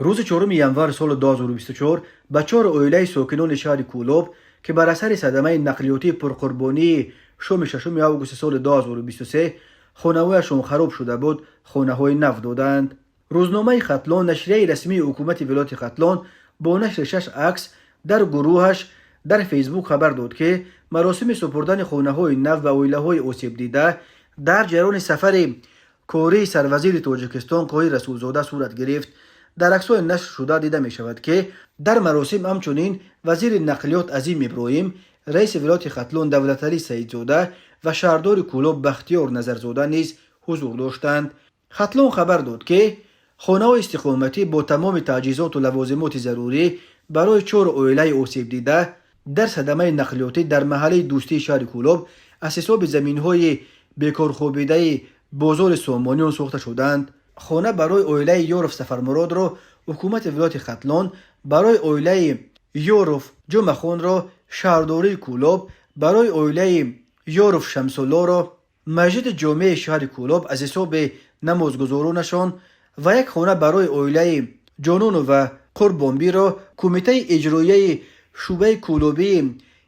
Рӯзи 4 январ соли 2024 ба чор оилаи сокинони шаҳри Кӯлоб, ки бар асари садамаи нақлиётии пурқурбонии шоми 6 августи соли 2023 хонаҳояшон хароб шуда буд, хонаҳои нав доданд. Рӯзномаи Хатлон, нашрияи расмии ҳукумати вилояти Хатлон, бо нашри шаш акс дар гурӯҳаш дар Фейсбук хабар дод, ки маросими супурдани хонаҳои нав ба оилаҳои осебдида дар ҷараёни сафари кории сарвазири Тоҷикистон Қоҳир Расулзода сурат гирифт. Дар аксҳои нашршуда дида мешавад, ки дар маросим ҳамчунин вазири нақлиёт Азим Иброҳим, раиси вилояти Хатлон Давлаталӣ Саидзода ва шаҳрдори Кӯлоб Бахтиёр Назарзода низ ҳузур доштанд. Хатлон хабар дод, ки хонаҳои истиқоматӣ бо тамоми таҷҳизоту лавозимоти зарурӣ барои чор оилаи осебдида дар садамаи нақлиётӣ дар маҳаллаи Дӯстии шаҳри Кӯлоб аз ҳисоби заминҳои бекорхобидаи бозори Сомониён сохта шуданд. Хона барои оилаи Ёров Сафармуродро ҳукумати вилояти Хатлон, барои оилаи Ёров Ҷумъахонро шаҳрдории Кӯлоб, барои оилаи Ёров Шамсуллоро масҷиди ҷомеи шаҳри Кӯлоб аз ҳисоби намозгузоронашон ва як хона барои оилаи Ҷононова Қурбонбиро Кумитаи иҷроияи шӯъбаи кӯлобии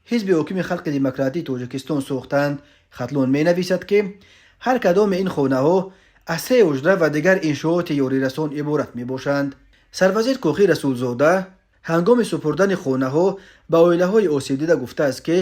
Ҳизби ҳокими Халқи Демократии Тоҷикистон сохтанд. Хатлон менависад, ки ҳар кадоми ин хонаҳо аз се ҳуҷра ва дигар иншооти ёрирасон иборат мебошанд. Сарвазир Кохир Расулзода ҳангоми супурдани хонаҳо ба оилаҳои осебдида гуфтааст, ки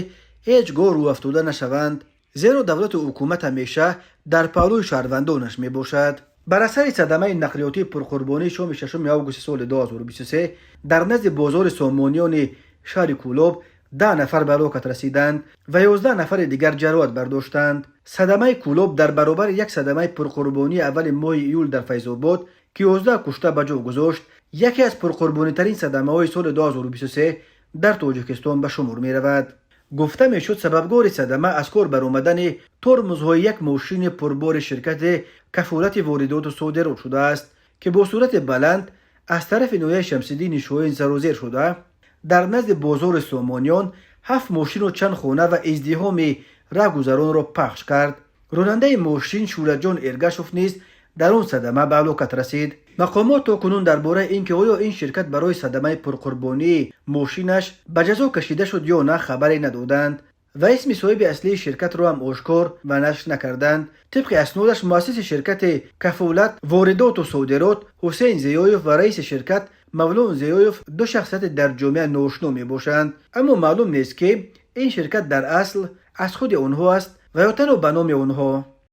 ҳеҷ гоҳ рӯҳафтода нашаванд, зеро давлату ҳукумат ҳамеша дар паҳлӯи шаҳрвандонаш мебошад. Бар асари садамаи нақлиётии пурқурбонии шоми 6 августи соли 2023 дар назди бозори Сомониёни шаҳри Кӯлоб 10 нафар ба ҳалокат расиданд ва 11 нафари дигар ҷароҳат бардоштанд. Садамаи Кӯлоб дар баробари як садамаи пурқурбонии аввали моҳи июл дар Файзобод, ки 11 кушта ба ҷо гузошт, яке аз пурқурбонитарин садамаҳои соли 2023 дар Тоҷикистон ба шумор меравад. Гуфта мешуд, сабабгори садама аз кор баромадани тормозҳои як мошини пурбори ширкати Кафолати воридоту содирот шудааст, ки бо суръати баланд аз тарафи ноҳияи Шамсиддини Шоҳин сарозер шуда, дар назди бозори Сомониён ҳафт мошину чанд хона ва издиҳоми раҳгузаронро пахш кард. Ронандаи мошин Шӯраҷон Эргашов низ дар он садама ба ҳалокат расид. Мақомот то кунун дар бораи ин ки оё ин ширкат барои садамаи пурқурбонии мошинаш ба ҷазо кашида шуд ё на, хабаре надоданд ва исми соҳиби аслии ширкатро ҳам ошкор ва нашр накарданд. Тибқи аснодаш, муассиси ширкати Кафолат воридоту содирот Ҳусейн Зиёев ва раиси ширкат Мавлон Зиёев ду шахсияти дар ҷомеа ношино мебошанд, аммо маълум нест, ки ин ширкат дар асл аз худи онҳо аст ва ё танҳо ба номи онҳо.